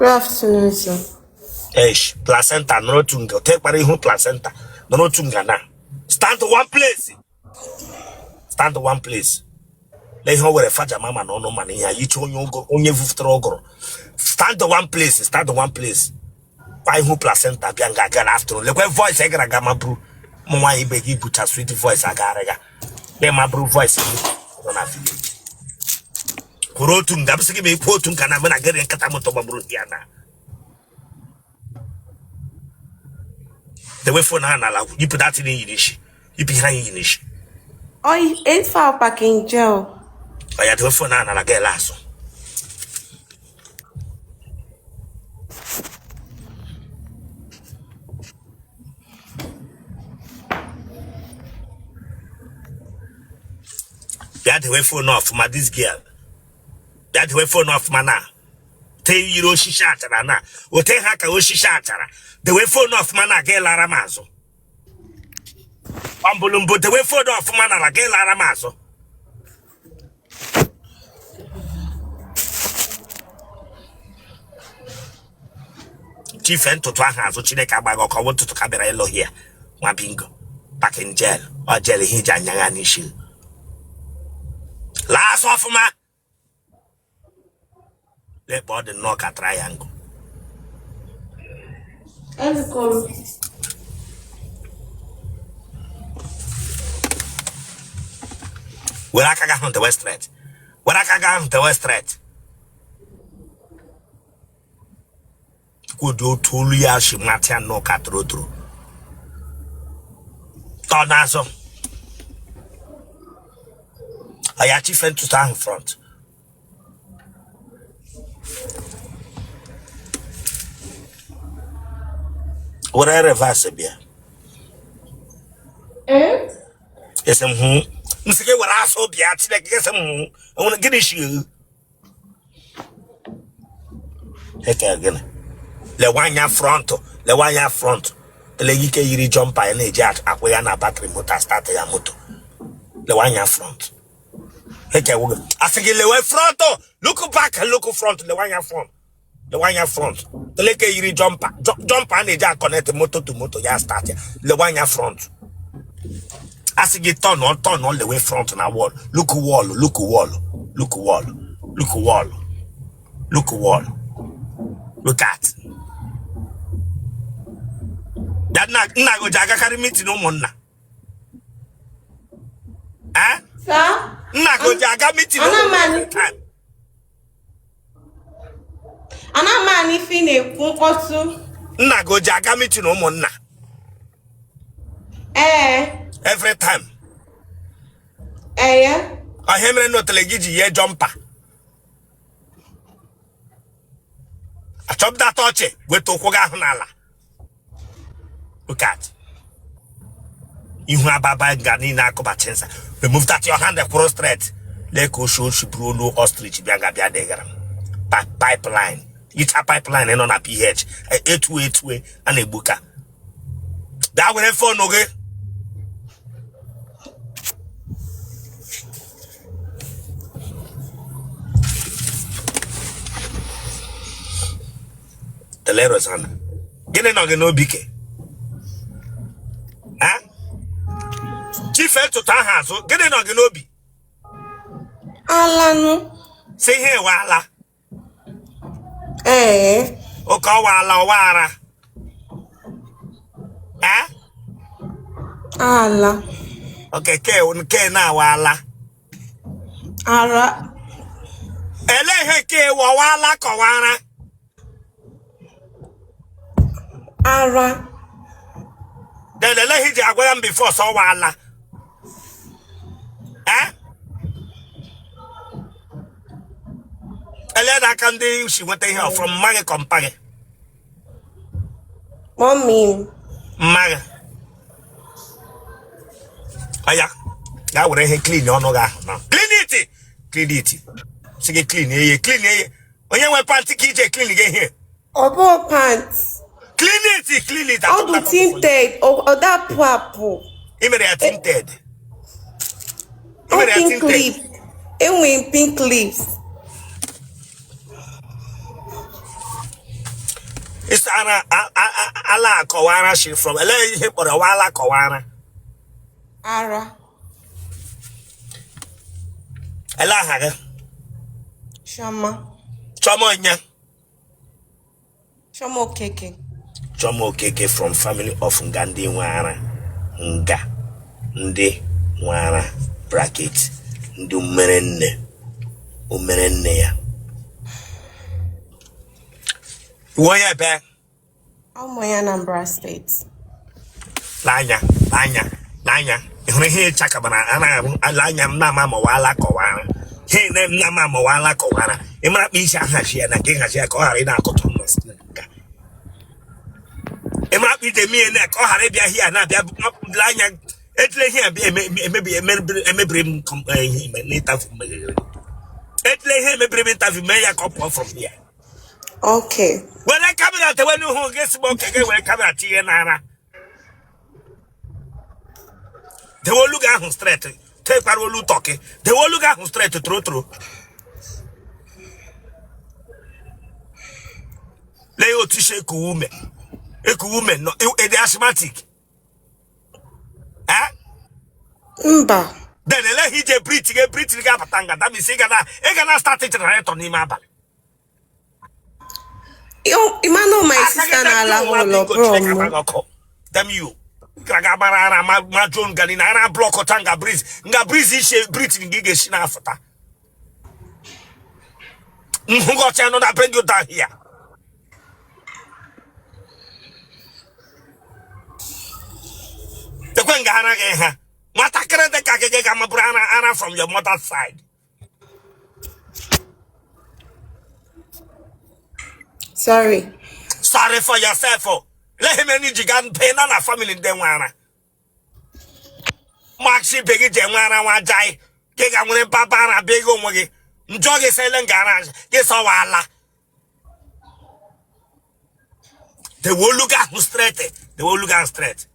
Good afternoon, sir. Eish, placenta nọrọ otu nga ote kpara ihu placenta nọrọ otu nga na stand one place stand one place lee ihe o were faja mama na ọnụ mana ihe a yicha onye ụgụrụ onye vufụtara ụgụrụ stand one place stand one place kwa ihu placenta bịa nga gara afternoon lekwe voice ị gara aga ma bụrụ ụmụ nwaanyị ibe gị bucha sweet voice agagharịga gị ma bụrụ voice gị nọ na village kwuru otu nga m sị gị ma ikwu otu nga na mụ na gịrị nkata moto gbagburu ya na dewe phone ha n'ala yipụ that thing yi n'isi yipụ ihe anyị yi n'isi Oi, ife a packing gel. ọ ya dewe phone ha n'ala ga ele azụ bịa dewe phone ọfụma this girl bịa dewe phone ọfụma na te yiri osisi achara na ote ha ka osisi achara dewe phone ọfụma na gị lara m azụ ọmbụlụmbụ dewe phone ọfụma na gị lara m azụ chife ntụtụ ahụ azụ chineke agbaghị ọkụ ọwụ ntụtụ ka bịara ịlụ hia nwa bingo packing gel ọ gel ihe iji anyagha n'isi laa azụ ọfụma lekpa ọ dị nnọọ ka triangle were aka gị ahụ dewe straight were aka gị ahụ dewe straight kwudo otu olu ya si mata ya nnọọ ka toro toro tọ n'azụ ọ ya chife ntụtụ ahụ front were reverse bịa esi m hụ m sị gị were azụ bịa chineke esi m hụ enwere gịnị shi eke gịnị lewe anya front lewe anya front ele ike yiri jumper ya na-eji akwụ ya na battery moto start ya moto lewe anya front eke wụ asị gị lewe front look back look front lewe anya front lewe anya front eleke yiri jumper jumper a na-eji aconnect moto to moto ya start ya lewe anya front asị gị turn turn lewe front na wall look wall look wall look wall look wall look wall look at ya nna nna gị o ji agakarị meeting ụmụnna eh? Sir? Nna gị o ji aga meeting Ana m ụmụnna anụ every time? Ana m anụ ife ị na-ekwu mkpọtụ. Nna gị o ji aga meeting ụmụnna? Ee. Every time? Ee ya. Ọ ihe mere na otele gị ji yie jumper achọpụtata ọchị weta ụkwụ gị ahụ n'ala look at ihu ababa nga niile akụbachi nsa remove that your hand kwụrụ straight lee ka oshi oshi buru olu ostrich bịa nga bịa degara m pipeline icha pipeline nọ na ph etu etue a na-egbu ka bịa were phone gị Tele Rosanna gịnị nọ gị n'obi ke ha chife ntụtụ ahụ azụ gịnị nọ gị n'obi Alanụ. si ihe ewe ala Ee. oke ọwa ala ọwa ara ee Ala. oke ke nke na-awa ala Ara. ele ihe nke ewe ọwa ala ka ọwa ara Ara. then ele ihe iji agwa ya m before sọ ọwa ala ee ele n'aka ndị si nweta ihe ọ from mma gị ka mpa gị Mummy m. mma gị ọya gaa were ihe clean ọnụ gị ahụ na clean it clean it sị gị clean eye clean eye onye nwe pant ka ije clean gị ihe Ọ bụ pant. Clean it, clean it. Ọ bụ tinted. Ọ dapụ apụ. I mere ya tinted. I Ọ mere ya pink tinted. lip. Enwe m pink lips. Ara ala akọwara shi from ele ihe kpọrọ wa ala kọwara. Ara. Ele aha gị? Chioma. Chioma onye? Chioma Okeke. Chioma Okeke from family of nga ndị nwe ara, nga ndị nwe ara bracket ndị mere nne o mere nne ya. Iwe onye ebe? Abụ m onye Anambra State. N'anya, n'anya, n'anya, ị hụrụ ihe ịchakabara a na-ahụ ala anya m na-ama ma ala kọwara ihe na m na-ama ma ala kọwara. Ị mara kpa isi ahazi ya na nke nhazi ya ka ọ ghara ị na-akụtụ m na nka. Ị mara kpa ije mie na ka ọ ghara ịbịa hia na-abịa lee anya etile ihe abịa emebi emebiri m ihe n'interview meghere etile ihe emebiri m interview mee ya ka ọ pụọ from here. Okay. Were camera tewe n'ihu gị si oke gị were camera tinye n'ara dewe olu gị ahụ straight tekwara olu tọkị dewe olu gị ahụ straight toro toro lee otu isi ekuwe ume ekuwe ume nọ ị dị asthmatic. Eh? Mba. Then eleghị ije breathe gị breathe gị apụta nga that means ị ga na start generator n'ime abalị. Ịmanụ my sister na-alahụ ụlọ bro m. Damn you. Ka ga gbara ara ma ma jụọ nga na ara block ta nga breathe nga breathe ishe breathe gị ga-esi na-afụta. Nhụgọcha nọ na bring you down here. Ekwe nga ara gị ha nwatakịrị dị ka gị ga mabụrụ ara ara from your mother's side. Sorry. Sorry for yourself. Let him any ji ga mpe na na family ndị nwe ara. Max ibe gị ji enwe ara nwa jai gị ga nwere mpapa ara bịa gị onwe gị njọ gị sele nga ara gị sọwa ala. Dewe olu gị ahụ straight. Dewe olu gị ahụ straight.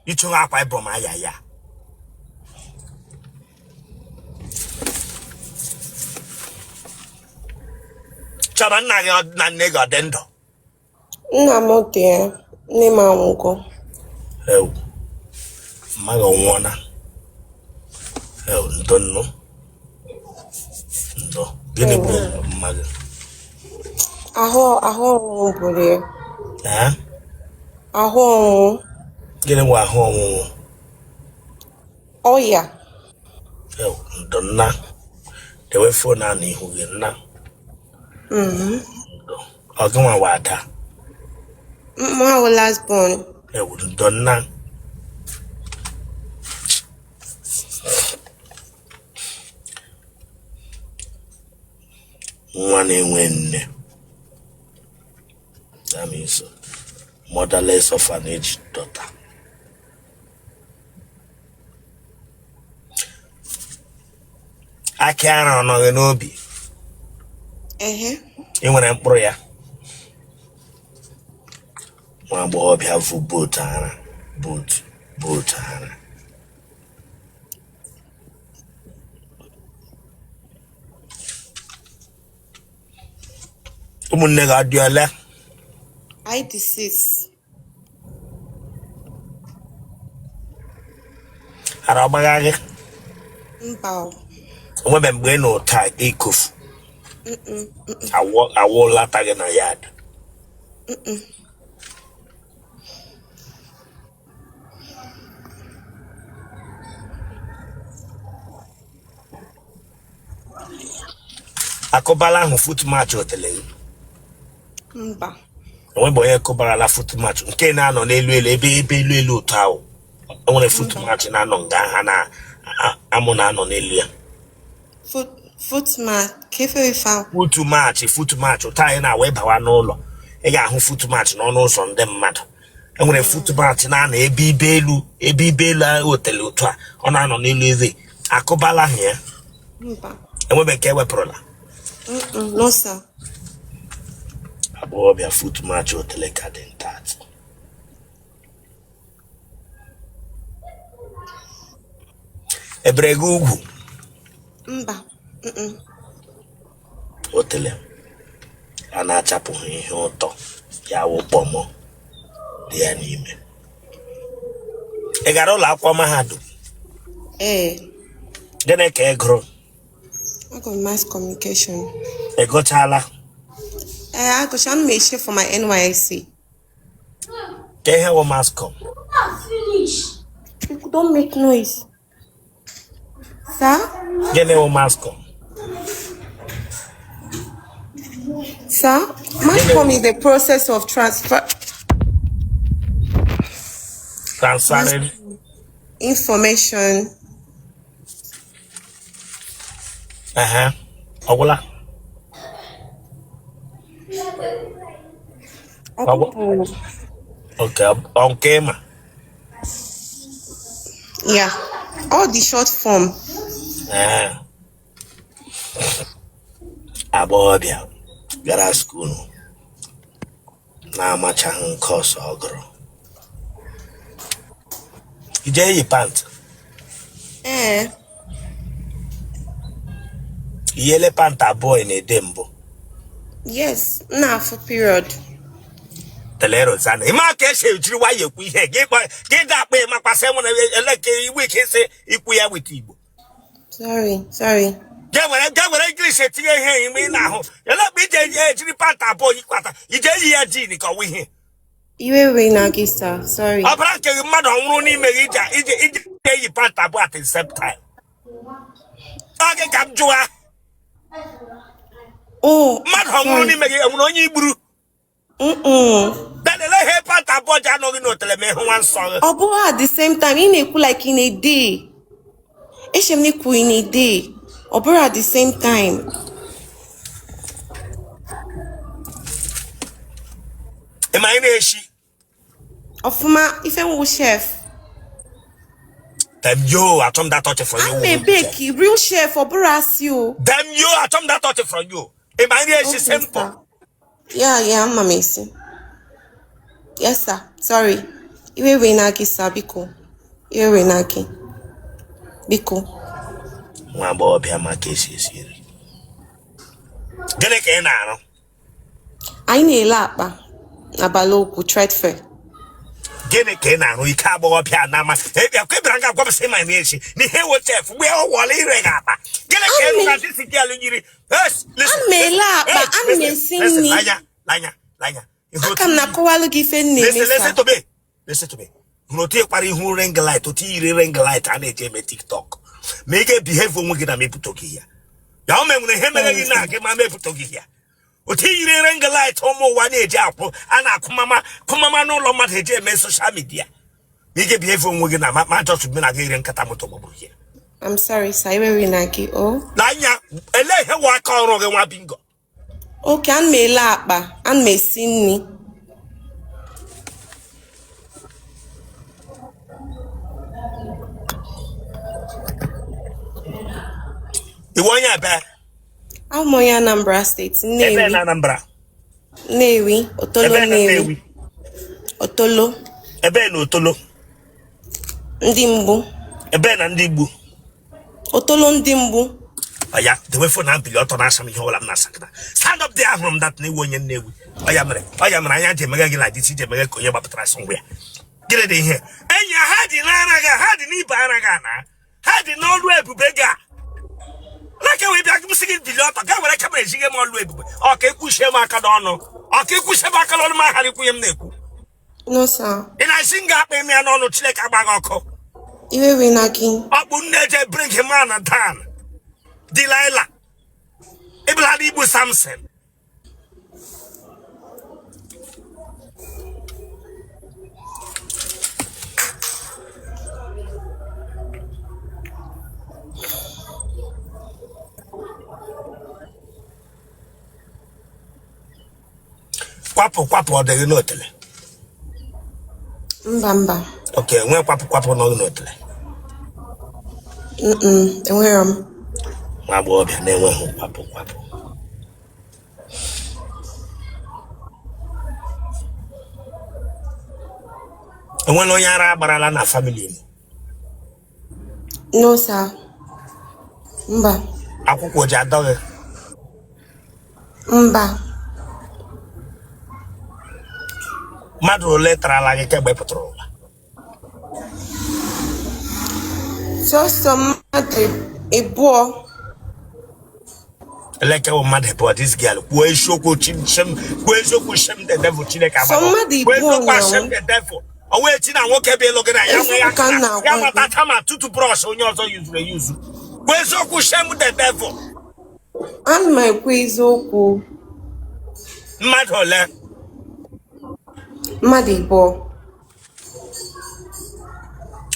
Ịchọghị akwa ịbọm aya ya. Chọrọ nna gị na nne gị ọ dị ndụ? Nna m dị ya, nne m anwụgo. Ewu, mma gị ọnwụọna. Ewu, ndo nnu. Ndo, gịnị bụ mma gị? Ahụ ọnwụnwụ buru ya. Ee? Ahụ ọnwụnwụ. Gịnị bụ ahụ ọnwụnwụ? Ọya. Ewu, ndo nna. Dewe phone ahụ n'ihu gị nna. Ndo. Ọ gị nwa wa ada? Mụ awụ last born. Ewu, ndo nna. Nwa na-enwe nne. That means motherless orphanage daughter. Akị ara ọ nọ gị n'obi? Ehe. Ị nwere mkpụrụ ya? Nwa agbọghọbịa vu boot ara boot boot ara. Ụmụnne gị ọ dị ole? Anyị dị 6. Ara ọ gbagha gị? Mba. Onwebe mgbe ị nọ taa ikofu awụ lata gị na yard? Akụbala ahụ foot match otele gị? Mba. Onwebe onye kụbarala foot match nke na-anọ n'elu elu ebe ebe elu elu otu ahụ o nwere foot match na-anọ nga ha na amụ na-anọ n'elu ya? Foot match. Kefe ife ahụ. Foot match, foot match ụta anyị na-awa ịbawa n'ụlọ ị ga-ahụ foot match n'ọnụ ụzọ ndị mmadụ. Enwere foot match na-anọ ebe ibe elu ebe ibe elu ahụ otele otu a ọ na-anọ n'elu eze akụbala ha ya? Mba. Enwebe nke ewepụrụla? No sir. Agbọghọbịa foot match otele ka dị intact. Ebere gị ugwu? Mba. Otele A na-achapụghị ihe ụtọ ya wụ kpọmọ dị ya n'ime. Ị gara ụlọ akwụkwọ mahadum? Ee. Gịnị ka ị gụrụ? Agụ m mass communication. Ị gụchala? Ee, agụcha m, eche for my NYSC. Ka ihe wụ mass comm? People, don't make noise. Sir? Gịnị wụ mass comm? Sir, mass comm is the process of transfer Transferring information. Ehe, ọ gwụla? Ọ Okay, ọ nke ị ma? Yeah, all the short form. Ee. Agbọghọbịa gara school na-amachaghị course ọ gụrụ. Ije eyi pant? Ee. Iyele pant abụọ ị na-ede mbụ? Yes, m na-afụ period. Tele Rosanna, ịma ka esi ejiri nwayọ ekwu ihe gị gị da akpa ịmakwasị nwere eleke iwe ike isi ikwu ya weta Igbo. Sorry, sorry. Ga were English etinye ihe ime ị na-ahụ ele mgbe ije ejiri pant abụọ yikwata ije eyi ya jean ka ọwụ ihe. Iwe wee na gị, sir. Sorry. Ọbara nke gị mmadụ ọnwụrụ n'ime gị ije ije ije eyi pant abụọ at the same time. Ọ gị ka m jụwa. Oh, mmadụ ọnwụrụ sorry. n'ime gị, enwere onye igburu? Mm-mm. Then ele ihe pant abụọ ji anọghị n'otele ma ịhụ nwa nsọ gị? Ọ bụghị at the same time. Ị na-ekwu like in a day. Eche m na ikwu in a day. Ọ bụrụ at the same time. Ị ma ị na-eshi? Ọfụma, ife nwu chef. Damn you, achọ m that touch from you. I'm a bake, real chef, ọ bụrụ asị o. Damn you, achọ m that touch from you. Ị ma ị na-eshi? Okay, Simple. sir. Yeah, ama m esi. Yes, sir. Sorry. Iwe wee na gị, sir, biko. Iwe wee na gị. Biko. Nwa agbọghọbịa ma ka esi esi nri. Gịnị ka ị na-arụ? Anyị na-ele akpa na Balokwu Trade Fair. Gịnị ka ị na-arụ? Ike agbọghọbịa na-ama ebe bịara nga gwa m sị ma na-eshi n'ihe wo chef mgbe ọ wọla ire gị akpa. Gịnị ka ị Ana m rụga disi gị alụ yiri? Yes, listen, Ana m ele akpa, listen, ana m esi listen, nri. Lanya, lanya, lanya. Aka m na-akọwalụ gị ife m na-eme, Listen, listen sir. to me. Listen to me. Hụrụ otu ịkpara ihu ring light, otu yiri ring light a na-eji eme TikTok. Ma ị ga-ebehave onwe gị na mepụta gị ya. Ya o menwere ihe mere gị na gị ma mepụta gị ya. Otu yiri ring light ụmụ ụwa na-eji akwụ a na-akụ mama kụmama n'ụlọ mmadụ eji eme social media. Ma ị ga-ebehave onwe gị na ma just na gị iri nkata moto gbagburu ya. I'm sorry, sir. Iwe wee na gị, oh. N'anya, ele ihe wụ aka ọrụ gị, nwa bingo? Okay, ana m ele akpa, ana m esi nri. Iwe onye ebe? Abụ m onye Anambra Steeti, Ebe Nnewi. na Anambra? Nnewi, Otolo. Ebe na Nnewi. Nnewi? Otolo. Ebe na Otolo? Ndị mbụ. Ebe na ndị Igbo? Otolo ndị mbụ. Ọya, dewe phone na mbili ọtọ na-asa m ihe ọbụla m na-asa kịta. Stand up there. Ahụrụ m that na iwe onye Nnewi. Ọ ya mere anya ji emeghe gị na disi ji emeghe ka onye gbapụtara sị ngwa ya. Gịnị dị ihe enyi ha dị n'ara gị, ha dị n'ibe ara gị, na ha dị n'ọlụ ebube gị a leke wee bịa m sị gị bili ọtọ ga were camera ezighe m ọlụ ebube. Ọ ka ekwuchie m aka n'ọnụ, ọ ka ekwuchie m aka n'ọnụ, ma ghara ikwu ihe m na-ekwu. No, sir. Ị na-esi m ga-akpa ime ya n'ọnụ, Chineke agba gị ọkụ. Iwe wee na gị. Ọkpụ nne je bring him man down. Delilah, ịbụla igbu Samson. Kwapụ kwapụ, ọ dịghị n'otele? Mba, mba. Ok, nwee kwapụ kwapụ nọ n'otele? Mm-mm, enwere m. Nwa agbọghọbịa na-enweghị kwapụ kwapụ. Enwela onye ara agbarala na family m? No, sir. Mba. Akwụkwọ ji adọghị? Mba. Mmadụ ole tarala gị kemgbe ị pụtara ụwa? Sọsọ mmadụ ịbụọ. Eleke wụ mmadụ abụọ? This girl, kwuo eziokwu. Chim kwuo eziokwu. Shame the devil. Chineke Sọ agbago. mmadụ Kwuo ịbụọ eziokwu. na Shame the devil. Ọwụ echi na nwoke bụ ịlụ gị na ya nwe ya. Eziokwu ka m na-agwa Ya gị. matacha ma toothbrush onye ọzọ yuzuru eyuzu. Kwuo eziokwu. Shame the devil. Ana m ekwu eziokwu. Mmadụ ole? Mmadụ ịbụọ.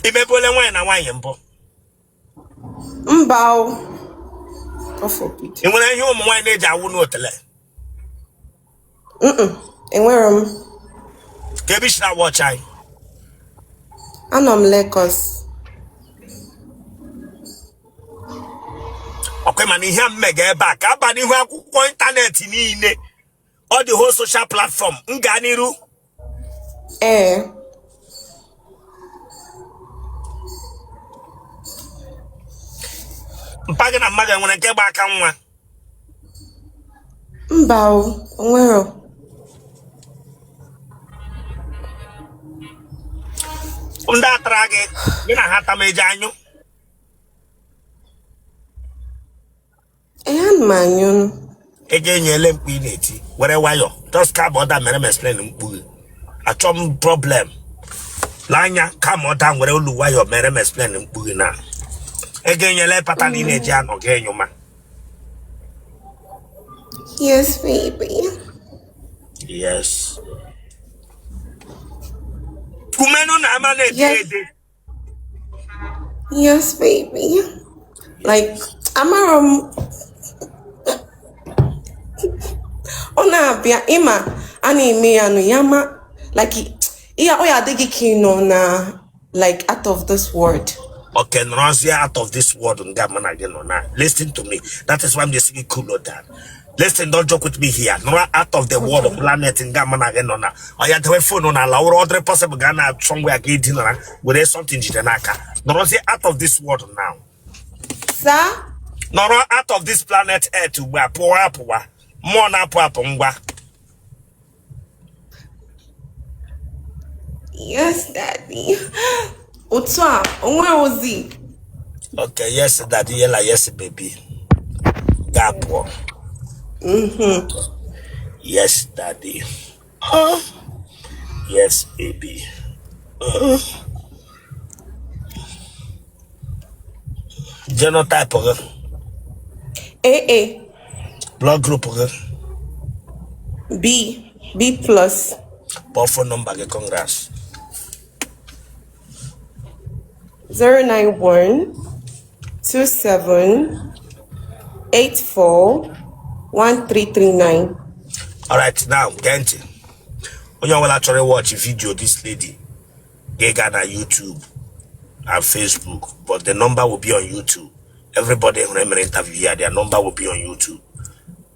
Imebole nwaanyị na nwaanyị mbụ? Mba o. God forbid. Ị nwere ihe ụmụ nwaanyị na-eji awụ n'otele? Mm-mm. Enwere m. Ka ebe isi na-watch anyị? Anọ m Lagos. Ọkwa mana ihe a mmega ebe a ka aba n'ihu akwụkwọ ịntanetị niile, ọ dị whole social platform m gaa n'iru. Ee. Mpa gị na mma gị enwere nke gba aka nwa? Mba o, onwero. Ndị atara gị, gị na ha tama eji anyụ? Ee, ana m anyụ. Ị ga-enyele mkpu ị na-eti were nwayọ, just calm down, mere m explain mkpu gị. Achọ m problem l'anya. Calm down, were olu nwayọ mere m explain mkpu gị na ị ga-enyele pattern ị na-eji anọ gị enyụma. Yes, baby. Yes, kumenu na ama na-ede. Yes. Ede. Yes, baby. Like, amara m ọ na-abịa ịma a na-eme ya nụ ya ma like ihe ọ ya adịghị ka ị nọ na like out of this world. Okay, nọrọzie out of this world nga mụ na gị nọ na. Listen to me, that is why I'm just saying cool down. Listen, don't joke with me here. Nọrọ out of the world planet nga mụ na gị nọ na. Ọ ya dewe phone n'ala, wụrụ ọdịrị possible gaa na somewhere ka ịdinara were something jide n'aka. Nọrọzie out of this world now. Sir? Nọrọ out of this planet Earth ugbu a. Pụwa, apụwa, mmụọ na-apụ apụ, ngwa. Yes, daddy. Otu a, onwe ozi. Okay, yes daddy, yela yes baby. Gaa pụọ. Yes daddy. Oh. Yes baby. Oh. Genotype gị? AA. Blood group gị? B. B plus. Kpọọ phone number gị. Congrats. 091 27 84 1339. Alright, now gee ntị. Onye ọbụla chọrọ watch video this lady ga-aga na YouTube and Facebook, but the number will be on YouTube. Everybody hụrụ emere interview here, their number will be on YouTube.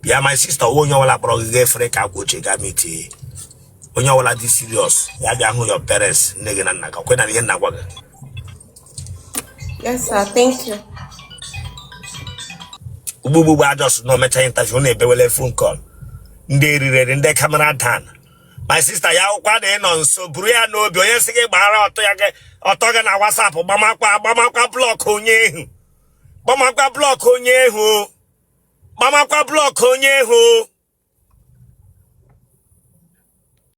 Bịa, my sister, onye ọbụla kpọrọ gị ga-efere ka akwa oche gaa meet onye ọbụla dị serious, ya bịa hụ your parents, nne gị na nna gị. Kwe na ihe nna gwa gị. Yes, sir. Thank you. Ugbugbu ajọs na omecha interview na-ebewele phone call, ndị erireri, ndị camera down. My sister, ya akwụkwa na ị nọ nso buru ya n'obi. Onye sị gị gbara ọtọ ya gị ọtọ gị na WhatsApp, gbamakwa gbamakwa block onye ehu, gbamakwa block onye ehu, gbamakwa block onye ehu.